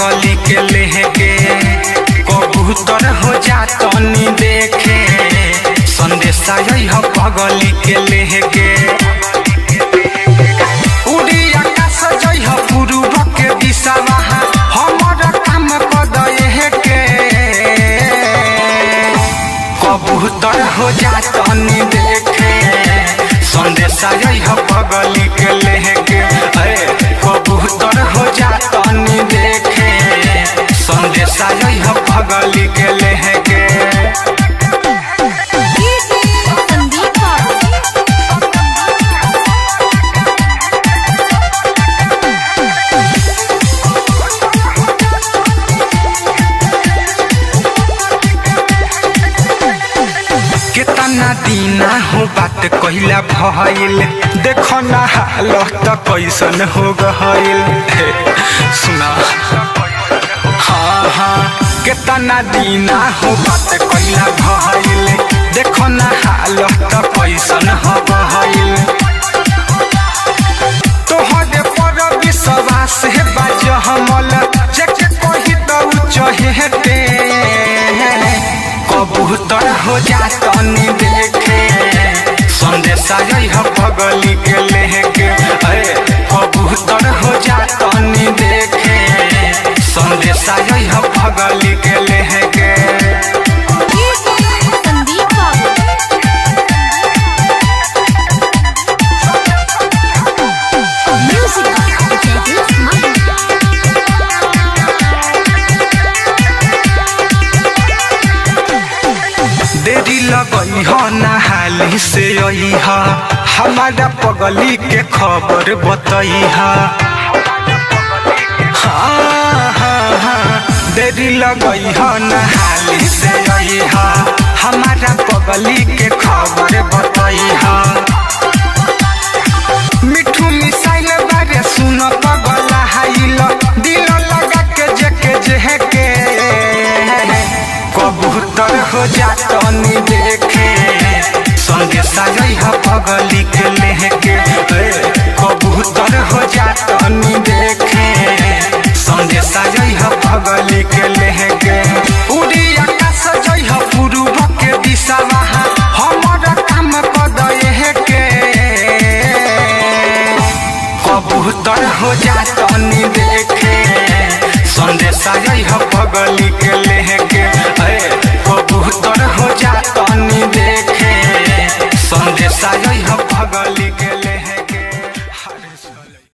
पगली के लेके, कबूतर हो जा तनी देखे, संदेशा अइह पगली के लेके। उड़ी आकाश जइह पूर्व के दिशावा, हमर काम कद के, कबूतर हो जा तनी देखे, संदेशा अइह पगली के लेके। ए कबूतर हो जा तनी देखे, संदेशा अइह पगली के लेके। संदीप बाबू। केतना दीना हो बात कहिला भइल, देखो ना हालत कैसन हो गइल। हे, सुना, हाँ हाँ, केतना दीना हो बात कहिला भइल, देखो ना हालत कैसन हो गइल। तोहरे पर विश्वास है बाज हमल, जेके कही त उ चहेते, कबूतर हो जा तनी देखे, संदेशा अइह पगली के लेके। ए कबूतर हो जा तनी देखे, संदेशा अइह पगली के लेके। संदीप बाबू। म्यूजिक जगदीश माही। देरी लगई हो नहाली से अइह, हमारा पगली के खबर बतइह। हाँ हाँ हाँ, देरी लगई हो नहाली से अइह, हमारा पगली के खबर बतइह। मिठू मिसाइल बारे सुन पगला हाइल, दिल लगा के जेके जेके, कबूतर हो जा तनी देखे, संदेशा अइह पगली के लेके। ए कबूतर हो जा तनी देखे, संदेशा अइह पगली के लेके। उड़ी आकाश जइह पूर्व के दिशावा, हमर काम कद के, कबूतर हो जा तनी देखे।